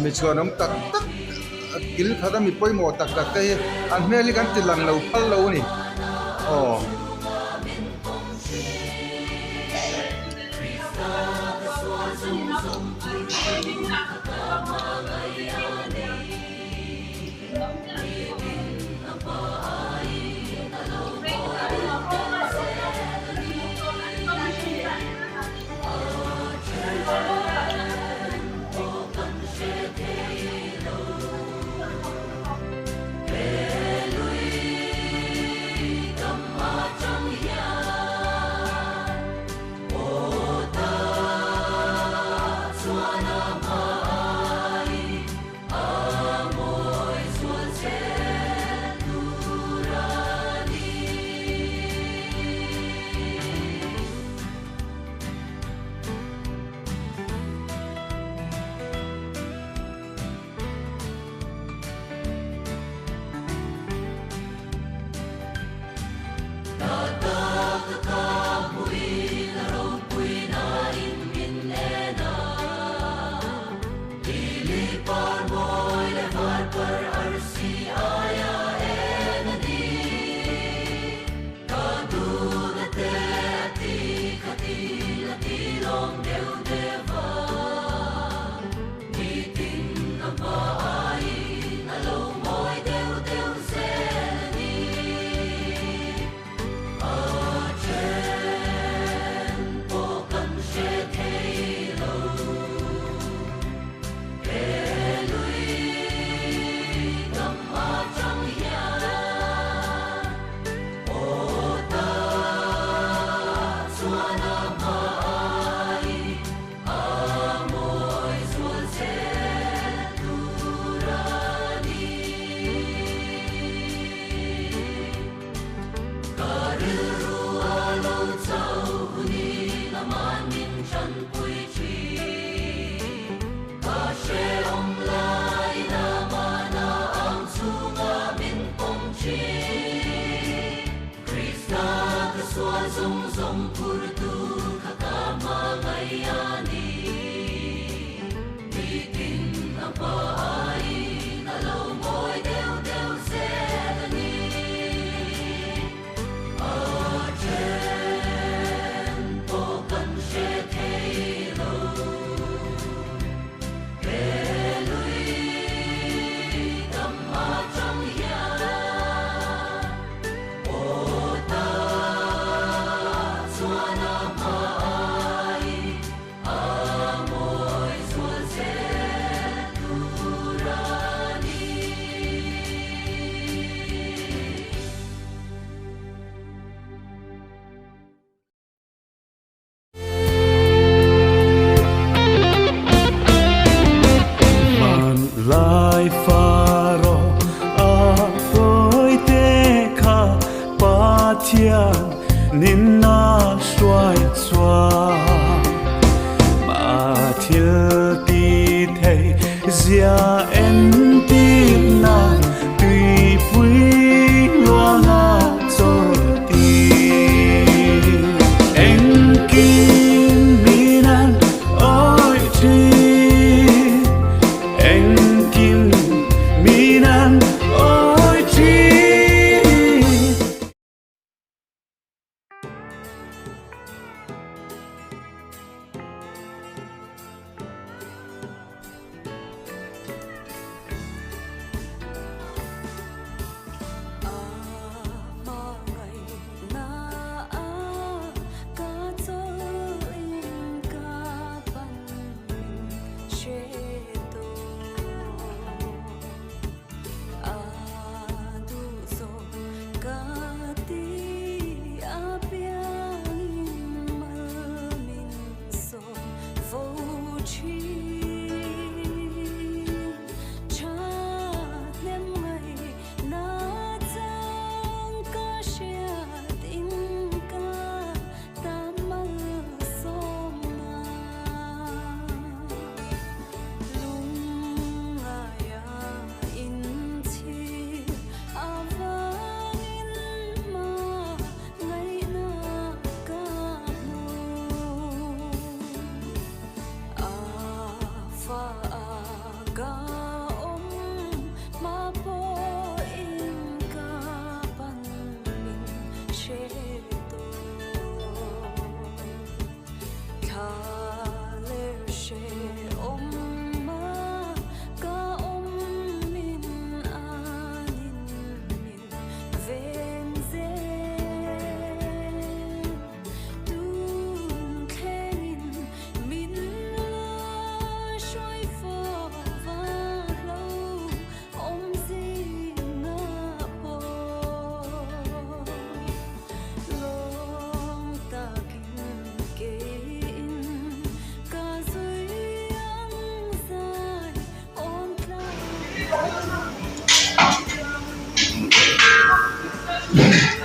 Mi chhuanawm tak tak kil khat a mi pawimawh tak tak te hi an hmel hi kan ti lang lo phal lo a ni aw.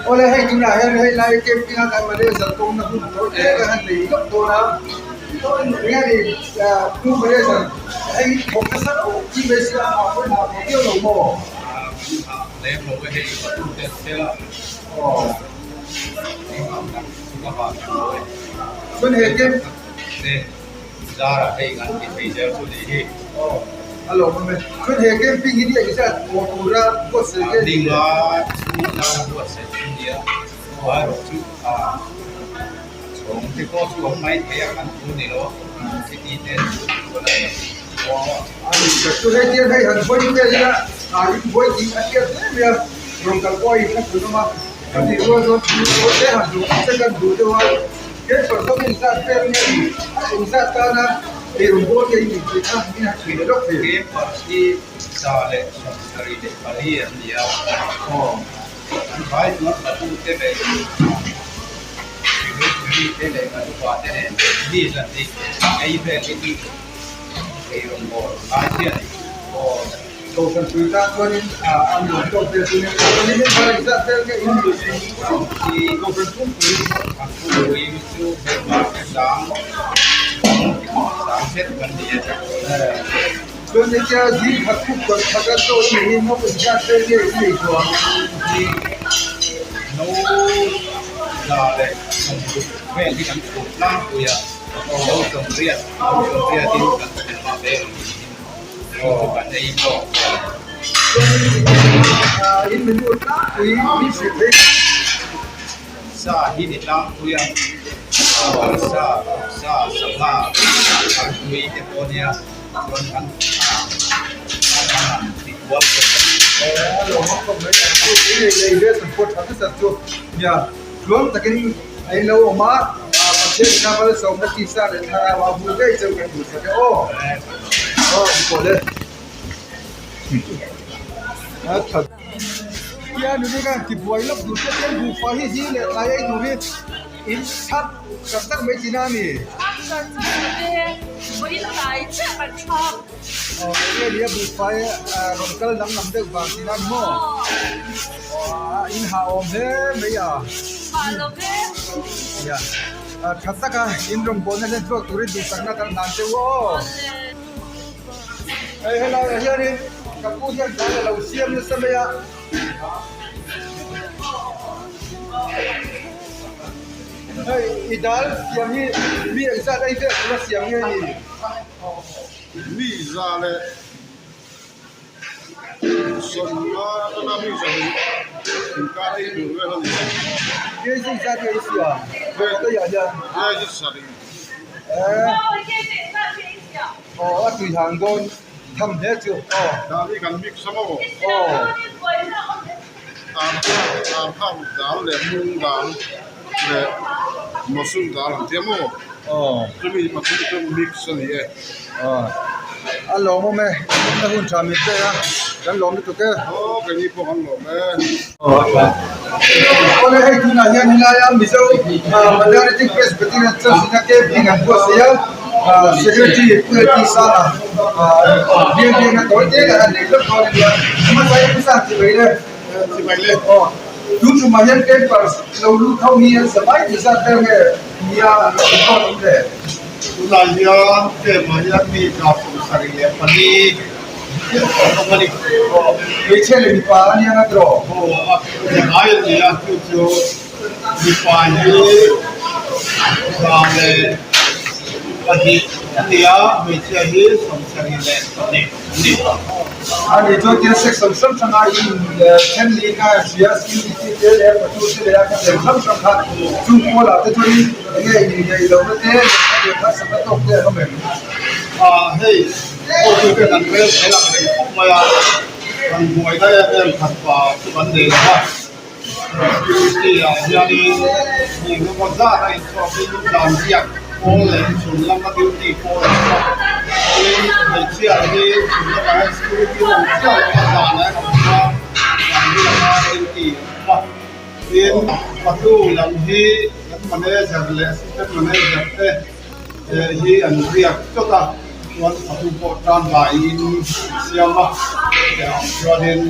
Awle hei tunah hian hei lai camping a kan manager kawngna hun tawi te ka han nei lawk dawn a enge ni pu manager hei thawk nasa lo chi mai sia a pawhin a thawk viau lo maw? Chuan he camp Zara hei kan ti thei zel chu nih hi. Aw a lawm awm e. Chuan he camping hi ni engzat haw tura buatsaih nge ni le? Ninga chhung nana buatsaih chu nia. Erawh chu a chhawng te pawh chu awm mai thei a kan thu ni lo a city te chu chuan a ni. Aw a ni tak chu hei tiang hei han vawi vel ila a in vawi tih a hriat hle mai a rawn kal pawh a in thla thun awm a ka tih rual chuan thu te han duh te kan duh deuh a. Cancer zawk inzat vel nge ni a inzat tana eirawngbawl te in tih kha min han chhui leh lawk thei. Campers hi 174 an ni a, an vai chuan patu te leh secretary te leh kan upa te nen mi zan hi ei vel hi chu eirawngbawl ngai chiah a ni. Kohhran pui tan chuanin a nuam tawk vel chu nia chuanin heng kha inzat vel nge in Kohhran pum pui an pum pui chu heng te sang sang zet kan ni a chuan hetia zing khat khup kawt khat a chaw i nei hi no inzat vel nge in nei chuang no za leh sawmruk vel hi kan chhum tlangpui a no sawmriat no sawmriatin kan chhum a beng Sa hi ni tlangpui a, sa sa sangha an tui te pawh a nia chuan an an ti kual Tha taka in rawngbawlna hian chhuak turin duhsakna kan hlan che u aw. Hei helaiah hianin ka pu hian dal a lo siam nasa mai a. Hei i dal siam hi mi engzat ei vel tura siam nge ni? Mi za leh sawmnga atanga mi za hnih inkar ei tur vel a ni a. Kg zat nge i siam? Taiah hian. Kg sarih. Aw a tui hang dawn tham hle chu aw. Dal hi kan mix a maw? Aw. Ar ar hang dal leh mung dal leh mawsum dal an tia maw? Aw. Chumi pathum chu mix a ni e. Aw a lawmawm e na hun tha min pek a kan lawm lutuk e. Aw keini pawh kan lawm e. Awle hei tunah hian helaia Mizo Minority Presbyterian Church ina camping an buatsaih a Secretary Pu L T Sanga bial bialna tawi te kan han nei vek dawn a nia hmasa hi Pu Sang chibai le chibai le aw tun tumah hian campers lo lut ho hi an zavai tih zat vel nge nia an lo inkhawm awm le. Tunah hian camp ah hian mi 74. Hmeichhia leh mipa a nia ngat rawh. Aw a ngai a nia chu chu mipa hi 102 a nia hmeichhia hi 72 a ni. A ni chuan tia section hrang hrang a in then li kha a hria security te leh patu te leh a kha tel hrang hrang kha chung pawl ah te chuan in enge in neih loh na te lehkha leh harsatna tawk te an awm em? Ah hei. Hotute kan rel thei ang reng khawp mai a, kan buaina em em khat pa chu kan nei lo a, security ah hianin mi engemaw zat a inchhuakin dan biak pawl leh chhun lama duty pawl an chhuak tin hmeichhia hi chhun lamah hian security an awm chiah lo a zanah an awm a, zan hi lama duty an awm a, tin patu lam hi kan manager leh assistant manager te hi an riak chawt a. Chuan fatu pawh tan laiin an siam a, chutiang ang chuanin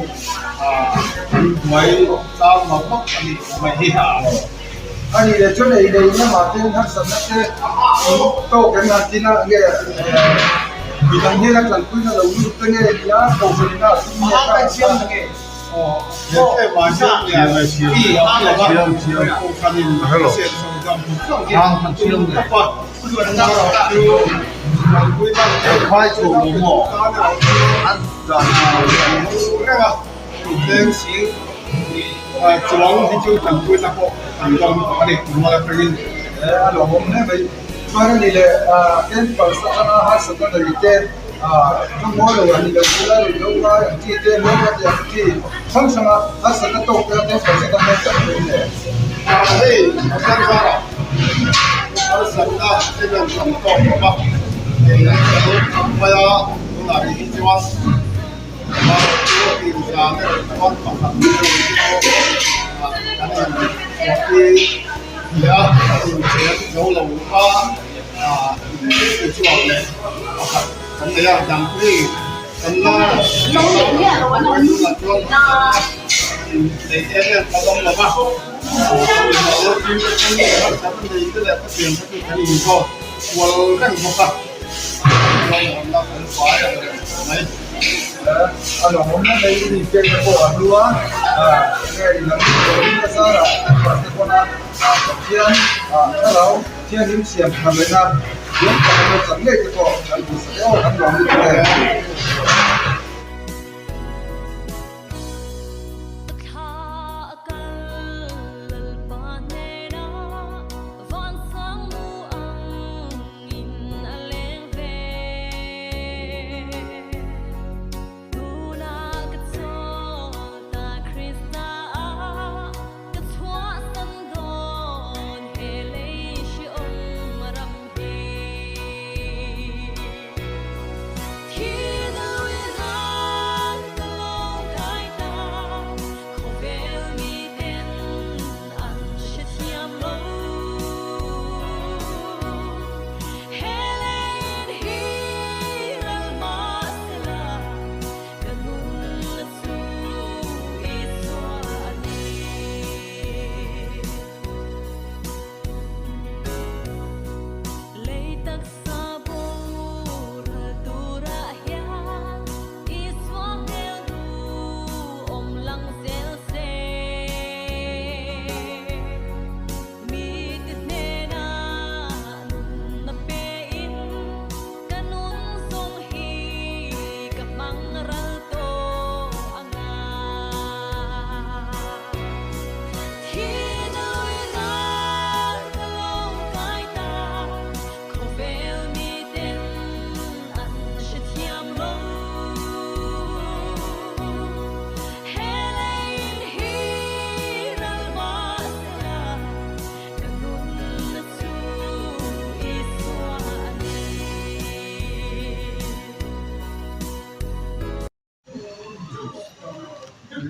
an buai tlang mawp mawp a nih mai hi. A nih leh chuan ei leh lamah te harsatna te tawk em han tin a nge midang hnena tanpuina lo lut te nge nia kohhran ina a tum nge kha an nge. A lawmawm hle mai. Chuan a ni leh campus atanga harsatna nei te khawmual lo an ni lo thil a ruih loh lai ang chi te hmel a tih ang chi hrang hranga harsatna tawk te a campus atang hian kan hmu hle. Hei a tan zarah harsatna em em kan tawk lo va, hei kan lo thang mai a tunah rih hi chuan A lawmawm na mai in inpekna pawh a hlu a, enge i lam in a zarah kan pastor pawn a Pathian thlarau thianghlim siam tha leh na diam tak a lo chak ngei te pawh kan duhsak e aw kan lawm lutuk e.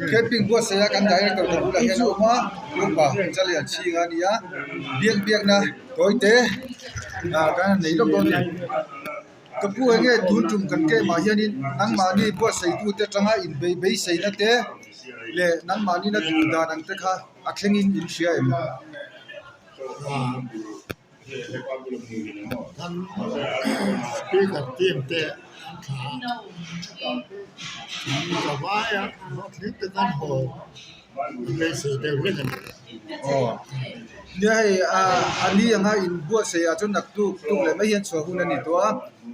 Camping buatsaih a kan director te bulah hian a awm a upa chalian chhing a ni a biak biakna tawi te ah kan han nei lawk dawn a ni ka pu enge tun tum kan camp ah hianin nangmahni buatsaih tute atanga inbei beiseina te leh nangmahni na duh dan ang te kha a thlengin in hria em? Kan speaker team te an tha a, an za vai a, hlawhtling tak an haw an beisei deuh hlek a ni. Aw, nia hei a ni anga inbuatsaih ah chuan naktuk tuk leh mai hian chhuah hun a ni tawh a,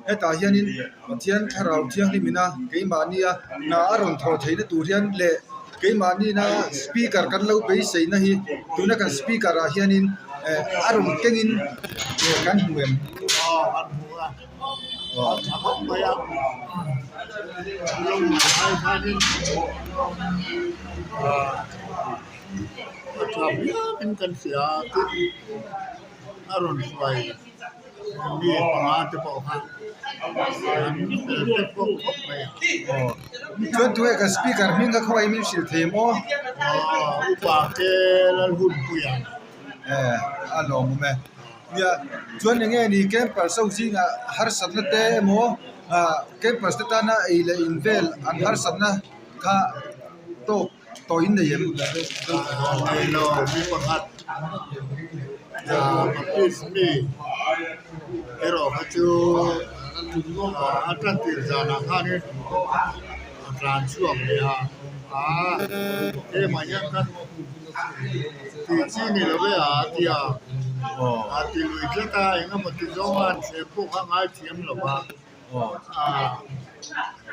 hetah hianin Pathian thlarau thianghlim ina keimahnia hna a rawn thawh theihna tur hian leh Keimahni-na speaker kan lo beiseina hi tuna kan speaker ah hianin eh a rawn kengin eh kan hmu em? Aw kan hmu a, a tha khawp mai a, lawng ai khanin a tha viauin kan hria a tin a rawn hruai. Mi panga te pawh kha an fel vek bawk khawp mai a. Aw chuan tunge kan speaker hming kha khawngaih min hrilh thei maw? Aw upa te Lalhunpuia. Eh a lawmawm e. Nia chuan eng nge ni campers ho zingah harsatna te emaw ah campers te tana ei leh in vel an harsatna kha tawk tawh in nei em? Nei lo mi pakhat Baptist mi erawh kha chu a tan tir zanah khanin a tlan chhuak leh a, hemah hian kan tih chi ni lo e a tia a ti lui tlat a engemaw ti zawnga an thlem pawh kha a ngaithiam lo va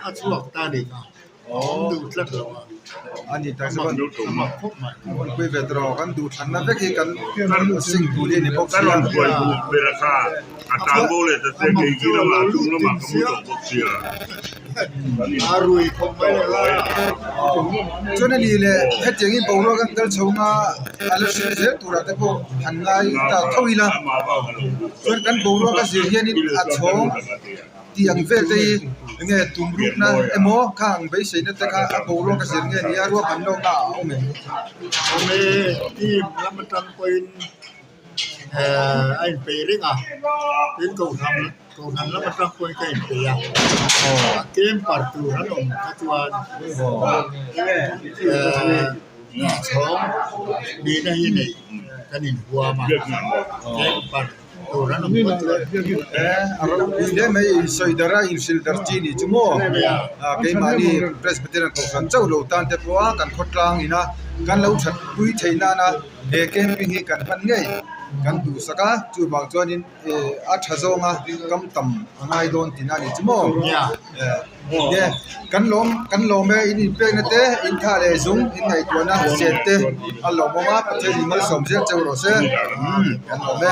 a chhuak ta a ni kha a awm duh tlat lo a a mak khawp mai. Pui ve tawh kan duh thlanna vek hi kan sing tur hi a ni bawk sia. Ka rawn buai duh ber a kha a tan bo leh ta che kei khi lamah a chung lamah ka mu tawh bawk sia. A rui khawp mai le la. Chuan a ni le hetiangin boruak an kal chho nga a la hrilh zel turah te pawh han ngai ta tho ila. Chuan kan boruak a zir hianin a chhawng tih ang vel te hi enge tum rukna emaw kha ang beiseina te kha a boruak a zir nge ni a ruahman lawkna a awm em? Awm e, team lam atang pawhin a inpeih reng a, tin kohhran kohhran lam atang pawhin ka inpeih a, a camper tur an awm kha chuan chhawng nihna hi neih kan inhuam a, camper tur an awm kha chuan. A ropui hle mai insawi dar a inhrilh dar chi nih chu maw keimahni Presbyterian kohhran chauh lo tan te pawha kan khawtlang ina kan lo thatpui theih nana He camping hi kan hman ngei kan duhsak a chuvang chuanin eh a tha zawnga kam tam a ngai dawn tihna a ni chu maw eh kan lawm kan lawm e in inpekna te in tha leh zung in ngaihtuahna zet te a lawmawm a Pathian in malsawm zel cheu rawh se umm kan lawm e.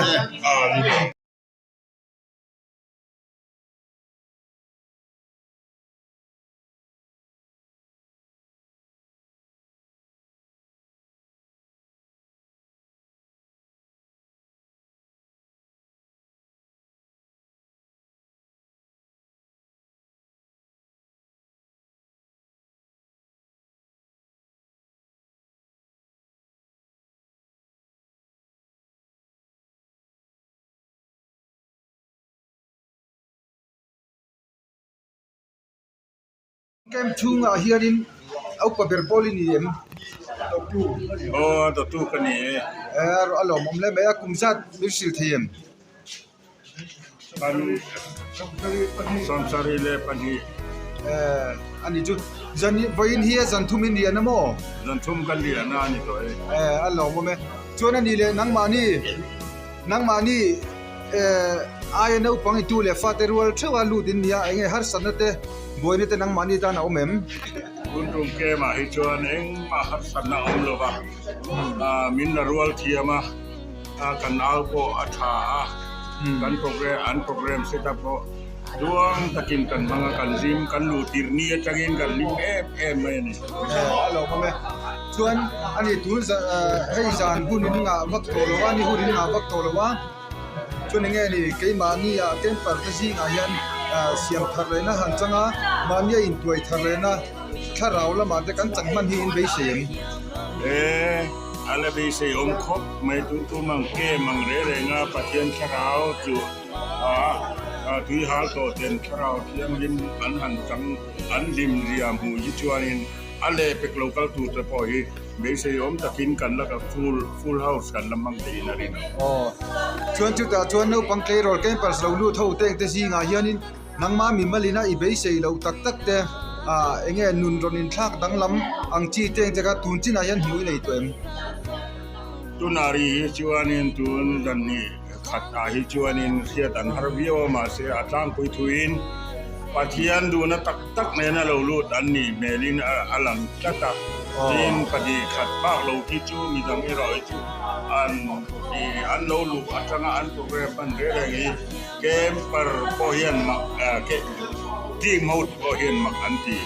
Camp chhungah hianin upa ber pawl i ni em? Aw dawtu ka ni e. A lawmawm hle mai a, kum zat min hrilh thei em? Kan sawmsarih leh pahnih. A ni chu zan vawiin hi a zan thum in rian a maw? Zan thum kan rian a a ni tawh e. A lawmawm e. Chuan a ni leh nangmahni nangmahni Aia naupang i tu leh fate rual theuh a lut in nia, enge harsatna te buaina te nangmahni tan a awm em? Tun tum camp ah hi chuan engmah harsatna a awm lo va, min la rual thiam a, kan au pawh a tha a, kan program an program set up pawh duang takin kan hmang a, kan zim kan luh tir ni atangin kan hlim em em mai a ni. A lo awm e. Chuan ani tun hei zan hun in ngah vak tawh lo a, ni hun in ngah vak tawh lo a. Chuan enge ni keimahni ah camper te zingah hian siam thar lehna han chang a, mahni a intuai thar lehna thlarau lamah te kan chang hman hi in beisei em? E, a la beisei awm khawp mai tun tum ang kem ang reng reng a Pathian thlarau chu a tui hal tawh ten thlarau thianghlim an han chang an hlim zia hmuh hi chuanin A lehpek lo kal tur te pawh hi beisei awm takin kan la ka full full house kan la hmang theiin a rin ang. Aw. Chuan chutah chuan naupang tleirawl campers lo lut ho te engte zingah hianin nangmah mimalina i beisei loh tak tak te ah enge nun rawn inthlak danglam ang chi te engte kha tun chinah hian hmuh i nei tawh em? Tunah ri hi chuanin tun dan ni khatah hi chuanin hriat an har viau a mahse a tlangpui thuin Pathian duhna tak tak nena lo lut an nih hmelin a lang tlat a, tin pahnih khat bak lo khi chu midang erawh hi chu an an lo luh atanga an program hman reng reng hi camper pawh hian mak team ho pawh hian mak an ti.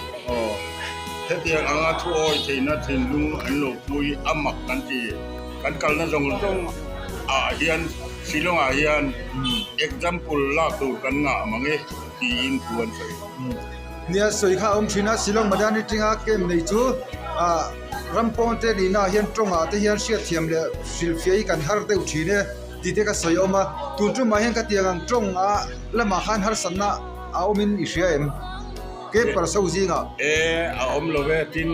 Hetiang anga thu awi theihna thinlung an lo pui a mak an ti. Kan kalna zawng zawng ah hian Shillong ah hian example lak tur kan ngah mang e. tiin thu an sawi. Nia sawi kha a awm thin a, Shillong Madani tinga camp nei chu ah ram pawn te nihna ah hian tawngah te hian hriatthiam leh hrilhfiah hi kan har deuh thin e. tih te ka sawi awm a, tun tumah hian ka tiang ang tawng a lamah khan harsatna a awmin i hria em? Camper so zingah. E, a awm lo ve, tin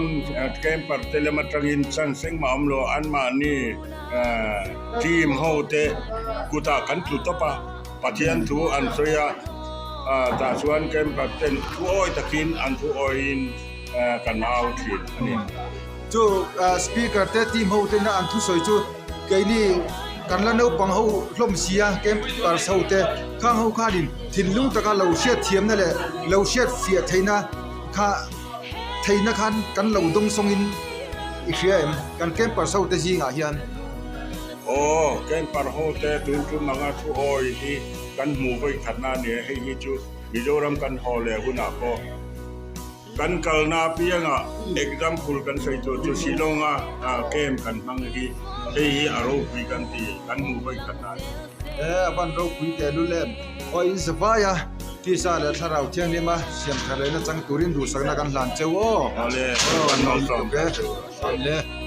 camper te lam atangin chance engmah a awm lo, anmahni team ho te kutah kan tlu tawp a, Pathian thu an sawi a, tah chuan camper ten thu awi takin an thu awiin kan au thin a ni. Chu speaker te team ho tena an thusawi chu keini kan la naupang ho hlawm sia campers ho te khang ho khanin thinlung taka lo hriat thiamna leh lo hriat fiah theihna kha theihna khan kan lo dawng sawngin i hria em kan campers ho te zingah hian. Aw camper ho te tun tum anga thu awi hi kan hmuh vawi khatna a ni a, hei hi chu Mizoram kan haw leh hunah pawh Kan kalna apiangah example kan sawi tur chu Shillong-a camp kan hmang hi hei hi a ropui kan ti, kan hmuh vawi khat a ni. E, a van ropui teh lul em. Aw in zavai a, tisa leh thlarau thianghlima siam thar lehna chang turin duhsakna kan hlan cheu aw. Awle, kan lo sawm e. Awle.